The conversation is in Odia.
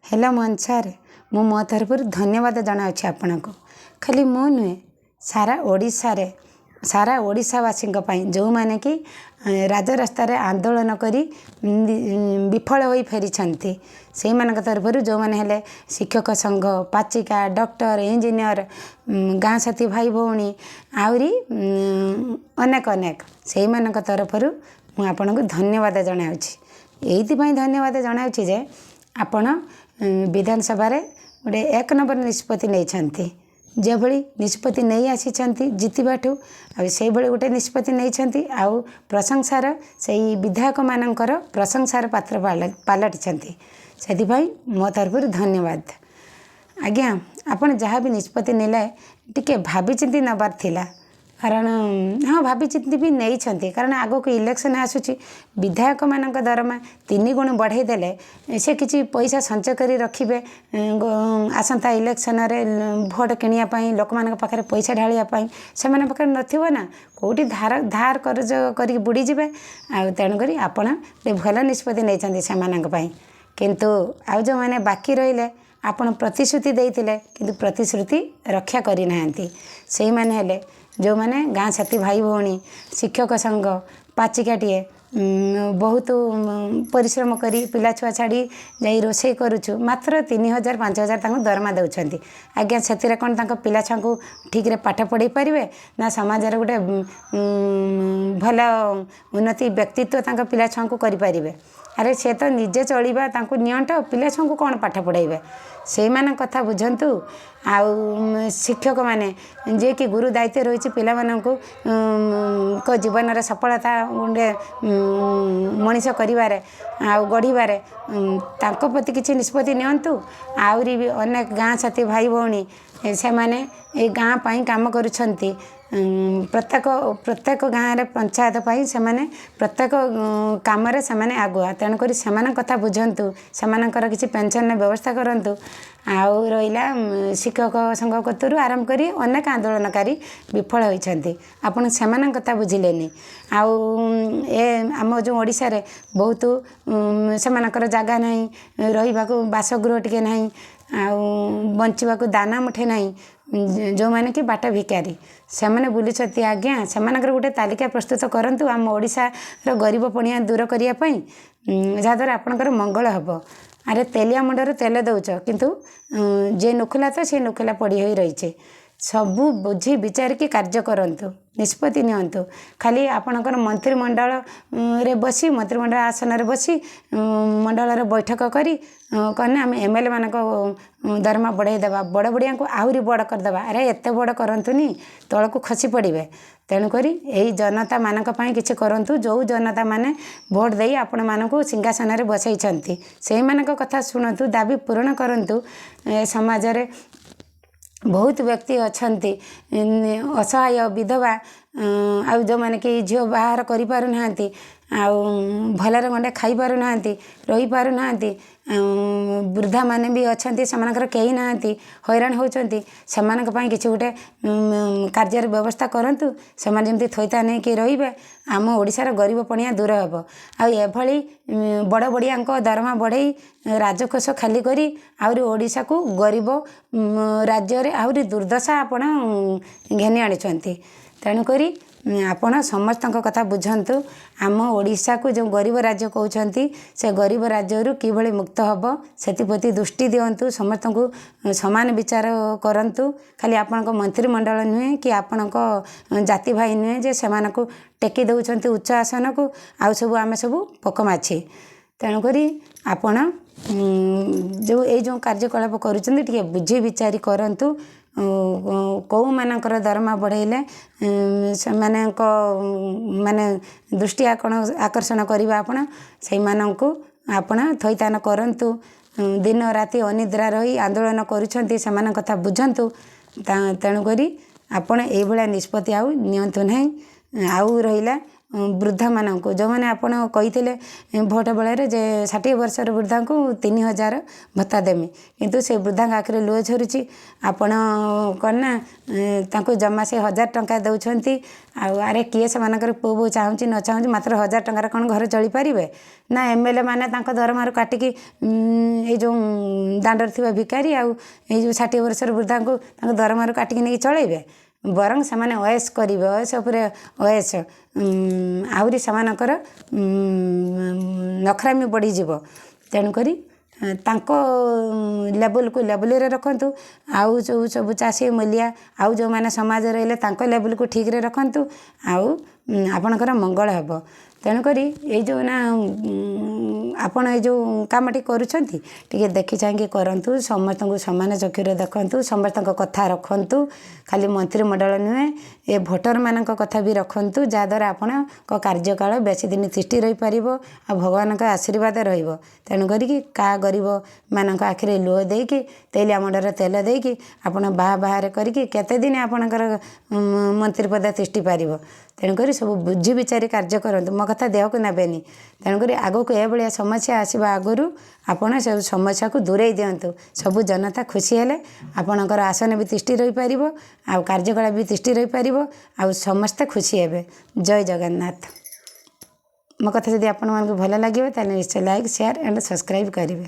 ହେଲୋ ମୋହନ ସାର୍, ମୁଁ ମୋ ତରଫରୁ ଧନ୍ୟବାଦ ଜଣାଉଛି ଆପଣଙ୍କୁ। ଖାଲି ମୁଁ ନୁହେଁ, ସାରା ଓଡ଼ିଶାରେ ସାରା ଓଡ଼ିଶାବାସୀଙ୍କ ପାଇଁ, ଯେଉଁମାନେ କି ରାଜରାସ୍ତାରେ ଆନ୍ଦୋଳନ କରି ବିଫଳ ହୋଇ ଫେରିଛନ୍ତି, ସେଇମାନଙ୍କ ତରଫରୁ, ଯେଉଁମାନେ ହେଲେ ଶିକ୍ଷକ ସଂଘ, ପାଚିକା, ଡକ୍ଟର, ଇଞ୍ଜିନିୟର, ଗାଁ ସାଥି ଭାଇ ଭଉଣୀ, ଆହୁରି ଅନେକ ଅନେକ, ସେଇମାନଙ୍କ ତରଫରୁ ମୁଁ ଆପଣଙ୍କୁ ଧନ୍ୟବାଦ ଜଣାଉଛି। ଏଇଥିପାଇଁ ଧନ୍ୟବାଦ ଜଣାଉଛି ଯେ ଆପଣ ବିଧାନସଭାରେ ଗୋଟେ ଏକ ନମ୍ବର ନିଷ୍ପତ୍ତି ନେଇଛନ୍ତି। ଯେଭଳି ନିଷ୍ପତ୍ତି ନେଇ ଆସିଛନ୍ତି ଜିତିବାଠୁ, ଆଉ ସେଇଭଳି ଗୋଟେ ନିଷ୍ପତ୍ତି ନେଇଛନ୍ତି ଆଉ ପ୍ରଶଂସାର, ସେଇ ବିଧାୟକମାନଙ୍କର ପ୍ରଶଂସାର ପାତ୍ର ପାଲଟିଛନ୍ତି। ସେଥିପାଇଁ ମୋ ତରଫରୁ ଧନ୍ୟବାଦ ଆଜ୍ଞା। ଆପଣ ଯାହା ବି ନିଷ୍ପତ୍ତି ନେଲେ, ଟିକେ ଭାବିଚିନ୍ତି ନେବାର ଥିଲା। କାରଣ ହଁ, ଭାବିଚିନ୍ତି ବି ନେଇଛନ୍ତି, କାରଣ ଆଗକୁ ଇଲେକ୍ସନ୍ ଆସୁଛି। ବିଧାୟକମାନଙ୍କ ଦରମା 3 ଗୁଣ ବଢ଼େଇ ଦେଲେ ସେ କିଛି ପଇସା ସଞ୍ଚୟ କରି ରଖିବେ ଆସନ୍ତା ଇଲେକ୍ସନରେ ଭୋଟ କିଣିବା ପାଇଁ, ଲୋକମାନଙ୍କ ପାଖରେ ପଇସା ଢାଳିବା ପାଇଁ। ସେମାନଙ୍କ ପାଖରେ ନଥିବ ନା, କେଉଁଠି ଧାର ଧାର କରଜ କରିକି ବୁଡ଼ିଯିବେ। ଆଉ ତେଣୁକରି ଆପଣ ଭଲ ନିଷ୍ପତ୍ତି ନେଇଛନ୍ତି ସେମାନଙ୍କ ପାଇଁ। କିନ୍ତୁ ଆଉ ଯେଉଁମାନେ ବାକି ରହିଲେ, ଆପଣ ପ୍ରତିଶ୍ରୁତି ଦେଇଥିଲେ କିନ୍ତୁ ପ୍ରତିଶ୍ରୁତି ରକ୍ଷା କରିନାହାନ୍ତି, ସେଇମାନେ ହେଲେ ଯେଉଁମାନେ ଗାଁ ସାଥି ଭାଇ ଭଉଣୀ, ଶିକ୍ଷକ ସଂଘ, ପାଚିକାଟିଏ, ବହୁତ ପରିଶ୍ରମ କରି ପିଲା ଛୁଆ ଛାଡ଼ି ଯାଇ ରୋଷେଇ କରୁଛୁ, ମାତ୍ର 3000 5000 ତାଙ୍କୁ ଦରମା ଦେଉଛନ୍ତି ଆଜ୍ଞା। ସେଥିରେ କ'ଣ ତାଙ୍କ ପିଲା ଛୁଆଙ୍କୁ ଠିକରେ ପାଠ ପଢ଼ାଇ ପାରିବେ, ନା ସମାଜରେ ଗୋଟେ ଭଲ ଉନ୍ନତି ବ୍ୟକ୍ତିତ୍ୱ ତାଙ୍କ ପିଲା ଛୁଆଙ୍କୁ କରିପାରିବେ? ଆରେ, ସେ ତ ନିଜେ ଚଳିବା ତାଙ୍କୁ ନିଅଣ୍ଟ, ପିଲା ଛୁଆଙ୍କୁ କ'ଣ ପାଠ ପଢ଼ାଇବେ? ସେଇମାନଙ୍କ କଥା ବୁଝନ୍ତୁ। ଆଉ ଶିକ୍ଷକମାନେ, ଯିଏକି ଗୁରୁ ଦାୟିତ୍ୱ ରହିଛି ପିଲାମାନଙ୍କୁ ଙ୍କ ଜୀବନରେ ସଫଳତା, ଗୋଟେ ମଣିଷ କରିବାରେ ଆଉ ଗଢ଼ିବାରେ, ତାଙ୍କ ପ୍ରତି କିଛି ନିଷ୍ପତ୍ତି ନିଅନ୍ତୁ। ଆହୁରି ବି ଅନେକ ଗାଁ ସାଥି ଭାଇ ଭଉଣୀ, ସେମାନେ ଏଇ ଗାଁ ପାଇଁ କାମ କରୁଛନ୍ତି। ପ୍ରତ୍ୟେକ ପ୍ରତ୍ୟେକ ଗାଁରେ ପଞ୍ଚାୟତ ପାଇଁ ସେମାନେ ପ୍ରତ୍ୟେକ କାମରେ ସେମାନେ ଆଗୁଆ। ତେଣୁକରି ସେମାନଙ୍କ କଥା ବୁଝନ୍ତୁ, ସେମାନଙ୍କର କିଛି ପେନସନ୍ର ବ୍ୟବସ୍ଥା କରନ୍ତୁ। ଆଉ ରହିଲା ଶିକ୍ଷକ ସଂଘ କତିରୁ ଆରମ୍ଭ କରି ଅନେକ ଆନ୍ଦୋଳନକାରୀ ବିଫଳ ହୋଇଛନ୍ତି, ଆପଣ ସେମାନଙ୍କ କଥା ବୁଝିଲେନି। ଆଉ ଏ ଆମ ଯେଉଁ ଓଡ଼ିଶାରେ ବହୁତ ସେମାନଙ୍କର ଜାଗା ନାହିଁ ରହିବାକୁ, ବାସଗୃହ ଟିକେ ନାହିଁ, ଆଉ ବଞ୍ଚିବାକୁ ଦାନା ମୁଠେ ନାହିଁ, ଯେଉଁମାନେ କି ବାଟ ଭିକାରୀ ସେମାନେ ବୁଲୁଛନ୍ତି ଆଜ୍ଞା, ସେମାନଙ୍କର ଗୋଟେ ତାଲିକା ପ୍ରସ୍ତୁତ କରନ୍ତୁ ଆମ ଓଡ଼ିଶାର ଗରିବ ପଣିଆ ଦୂର କରିବା ପାଇଁ, ଯାହାଦ୍ୱାରା ଆପଣଙ୍କର ମଙ୍ଗଳ ହେବ। ଆରେ, ତେଲିଆ ମୁଣ୍ଡରେ ତେଲ ଦେଉଛ, କିନ୍ତୁ ଯିଏ ନୁଖୁଲା ତ ସିଏ ନୁଖୁଲା ପଡ଼ି ହୋଇ ରହିଛି। ସବୁ ବୁଝି ବିଚାରିକି କାର୍ଯ୍ୟ କରନ୍ତୁ, ନିଷ୍ପତ୍ତି ନିଅନ୍ତୁ। ଖାଲି ଆପଣଙ୍କର ମନ୍ତ୍ରିମଣ୍ଡଳରେ ବସି, ମନ୍ତ୍ରିମଣ୍ଡଳ ଆସନରେ ବସି, ମଣ୍ଡଳରେ ବୈଠକ କରି କ'ଣ ଆମେ ଏମଏଲଏମାନଙ୍କ ଦରମା ବଢ଼ାଇ ଦେବା, ବଡ଼ ବଡ଼ିଆଙ୍କୁ ଆହୁରି ବଡ଼ କରିଦେବା। ଆରେ, ଏତେ ବଡ଼ କରନ୍ତୁନି, ତଳକୁ ଖସି ପଡ଼ିବେ। ତେଣୁକରି ଏଇ ଜନତାମାନଙ୍କ ପାଇଁ କିଛି କରନ୍ତୁ। ଯେଉଁ ଜନତାମାନେ ଭୋଟ ଦେଇ ଆପଣମାନଙ୍କୁ ସିଂହାସନରେ ବସାଇଛନ୍ତି, ସେଇମାନଙ୍କ କଥା ଶୁଣନ୍ତୁ, ଦାବି ପୂରଣ କରନ୍ତୁ। ଏ ସମାଜରେ ବହୁତ ବ୍ୟକ୍ତି ଅଛନ୍ତି ଅସହାୟ, ବିଧବା, ଆଉ ଯେଉଁମାନେ କି ଝିଅ ବାହାଘର କରିପାରୁନାହାନ୍ତି, ଆଉ ଭଲରେ ଗଣ୍ଡେ ଖାଇପାରୁନାହାନ୍ତି, ରହିପାରୁନାହାନ୍ତି। ବୃଦ୍ଧାମାନେ ବି ଅଛନ୍ତି, ସେମାନଙ୍କର କେହି ନାହାନ୍ତି, ହଇରାଣ ହେଉଛନ୍ତି। ସେମାନଙ୍କ ପାଇଁ କିଛି ଗୋଟେ କାର୍ଯ୍ୟର ବ୍ୟବସ୍ଥା କରନ୍ତୁ। ସେମାନେ ଯେମିତି ଥଇଥାନ ହେଇକି ରହିବେ, ଆମ ଓଡ଼ିଶାର ଗରିବ ପଣିଆ ଦୂର ହେବ। ଆଉ ଏଭଳି ବଡ଼ ବଡ଼ିଆଙ୍କ ଦରମା ବଢ଼େଇ, ରାଜକୋଷ ଖାଲି କରି, ଆହୁରି ଓଡ଼ିଶାକୁ ଗରିବ ରାଜ୍ୟରେ ଆହୁରି ଦୁର୍ଦ୍ଦଶା ଆପଣ ଘେନି ଆଣିଛନ୍ତି। ତେଣୁକରି ଆପଣ ସମସ୍ତଙ୍କ କଥା ବୁଝନ୍ତୁ। ଆମ ଓଡ଼ିଶାକୁ ଯେଉଁ ଗରିବ ରାଜ୍ୟ କହୁଛନ୍ତି, ସେ ଗରିବ ରାଜ୍ୟରୁ କିଭଳି ମୁକ୍ତ ହେବ, ସେଥିପ୍ରତି ଦୃଷ୍ଟି ଦିଅନ୍ତୁ। ସମସ୍ତଙ୍କୁ ସମାନ ବିଚାର କରନ୍ତୁ। ଖାଲି ଆପଣଙ୍କ ମନ୍ତ୍ରିମଣ୍ଡଳ ନୁହେଁ କି ଆପଣଙ୍କ ଜାତି ଭାଇ ନୁହେଁ ଯେ ସେମାନଙ୍କୁ ଟେକି ଦେଉଛନ୍ତି ଉଚ୍ଚ ଆସନକୁ, ଆଉ ସବୁ ଆମେ ସବୁ ପୋକମାଛି। ତେଣୁକରି ଆପଣ ଯେଉଁ ଏଇ ଯେଉଁ କାର୍ଯ୍ୟକଳାପ କରୁଛନ୍ତି, ଟିକେ ବୁଝି ବିଚାରି କରନ୍ତୁ। କେଉଁମାନଙ୍କର ଦରମା ବଢ଼େଇଲେ ସେମାନଙ୍କ ମାନେ ଦୃଷ୍ଟି ଆକର୍ଷଣ କରିବା, ଆପଣ ସେଇମାନଙ୍କୁ ଆପଣ ଥଇଥାନ କରନ୍ତୁ। ଦିନ ରାତି ଅନିଦ୍ରା ରହି ଆନ୍ଦୋଳନ କରୁଛନ୍ତି, ସେମାନଙ୍କ କଥା ବୁଝନ୍ତୁ। ତେଣୁକରି ଆପଣ ଏଇଭଳିଆ ନିଷ୍ପତ୍ତି ଆଉ ନିଅନ୍ତୁ ନାହିଁ। ଆଉ ରହିଲା ବୃଦ୍ଧମାନଙ୍କୁ, ଯେଉଁମାନେ ଆପଣ କହିଥିଲେ ଭୋଟ ବେଳରେ ଯେ 60 ବର୍ଷର ବୃଦ୍ଧାଙ୍କୁ 3000 ଭତ୍ତା ଦେମି, କିନ୍ତୁ ସେ ବୃଦ୍ଧାଙ୍କ ଆଖିରେ ଲୁହ ଝରୁଛି। ଆପଣ କ'ଣ ନା ତାଙ୍କୁ ଜମା ସେ 1000 ଟଙ୍କା ଦେଉଛନ୍ତି। ଆଉ ଆରେ କିଏ ସେମାନଙ୍କର ପୁଅ ବୋହୂ ଚାହୁଁଛି ନ ଚାହୁଁଛି, ମାତ୍ର 1000 ଟଙ୍କାରେ କ'ଣ ଘରେ ଚଳିପାରିବେ? ନା ଏମଏଲଏ ମାନେ ତାଙ୍କ ଦରମାରୁ କାଟିକି ଏଇ ଯେଉଁ ଦାଣ୍ଡରେ ଥିବା ଭିକାରୀ ଆଉ ଏଇ ଯେଉଁ 60 ବର୍ଷର ବୃଦ୍ଧାଙ୍କୁ ତାଙ୍କ ଦରମାରୁ କାଟିକି ନେଇକି ଚଳେଇବେ? ବରଂ ସେମାନେ ଅଏସ କରିବେ, ଅଏସ ଉପରେ ଅଏସ, ଆହୁରି ସେମାନଙ୍କର ନଖରାମି ବଢ଼ିଯିବ। ତେଣୁକରି ତାଙ୍କ ଲେବୁଲକୁ ଲେବୁଲରେ ରଖନ୍ତୁ, ଆଉ ଯେଉଁ ସବୁ ଚାଷୀ ମୂଲିଆ ଆଉ ଯେଉଁମାନେ ସମାଜରେ ରହିଲେ ତାଙ୍କ ଲେବୁଲକୁ ଠିକରେ ରଖନ୍ତୁ, ଆଉ ଆପଣଙ୍କର ମଙ୍ଗଳ ହେବ। ତେଣୁକରି ଏଇ ଯେଉଁ ନା ଆପଣ ଏଇ ଯେଉଁ କାମଟି କରୁଛନ୍ତି, ଟିକେ ଦେଖି ଚାହିଁକି କରନ୍ତୁ। ସମସ୍ତଙ୍କୁ ସମାନ ଚକ୍ଷୁରେ ଦେଖନ୍ତୁ, ସମସ୍ତଙ୍କ କଥା ରଖନ୍ତୁ। ଖାଲି ମନ୍ତ୍ରିମଣ୍ଡଳ ନୁହେଁ, ଏ ଭୋଟରମାନଙ୍କ କଥା ବି ରଖନ୍ତୁ, ଯାହାଦ୍ୱାରା ଆପଣଙ୍କ କାର୍ଯ୍ୟକାଳ ବେଶୀ ଦିନ ତିଷ୍ଠି ରହିପାରିବ ଆଉ ଭଗବାନଙ୍କ ଆଶୀର୍ବାଦ ରହିବ। ତେଣୁ କରିକି କାହା ଗରିବମାନଙ୍କ ଆଖିରେ ଲୁହ ଦେଇକି, ତେଲିଆ ମୁଣ୍ଡରେ ତେଲ ଦେଇକି, ଆପଣ ବାହା ବାହାରେ କରିକି କେତେଦିନ ଆପଣଙ୍କର ମନ୍ତ୍ରୀ ପଦ ତିଷ୍ଠି ପାରିବ? ତେଣୁକରି ସବୁ ବୁଝି ବିଚାରି କାର୍ଯ୍ୟ କରନ୍ତୁ। ମୋ କଥା ଦେହକୁ ନେବେନି। ତେଣୁକରି ଆଗକୁ ଏଭଳିଆ ସମସ୍ୟା ଆସିବା ଆଗରୁ ଆପଣ ସବୁ ସମସ୍ୟାକୁ ଦୂରେଇ ଦିଅନ୍ତୁ। ସବୁ ଜନତା ଖୁସି ହେଲେ ଆପଣଙ୍କର ଆସନ ବି ତିଷ୍ଠି ରହିପାରିବ, ଆଉ କାର୍ଯ୍ୟକଳାପ ବି ତିଷ୍ଠି ରହିପାରିବ, ଆଉ ସମସ୍ତେ ଖୁସି ହେବେ। ଜୟ ଜଗନ୍ନାଥ। ମୋ କଥା ଯଦି ଆପଣମାନଙ୍କୁ ଭଲ ଲାଗିବ, ତାହେଲେ ନିଶ୍ଚୟ ଲାଇକ୍, ସେୟାର ଆଣ୍ଡ ସବସ୍କ୍ରାଇବ୍ କରିବେ।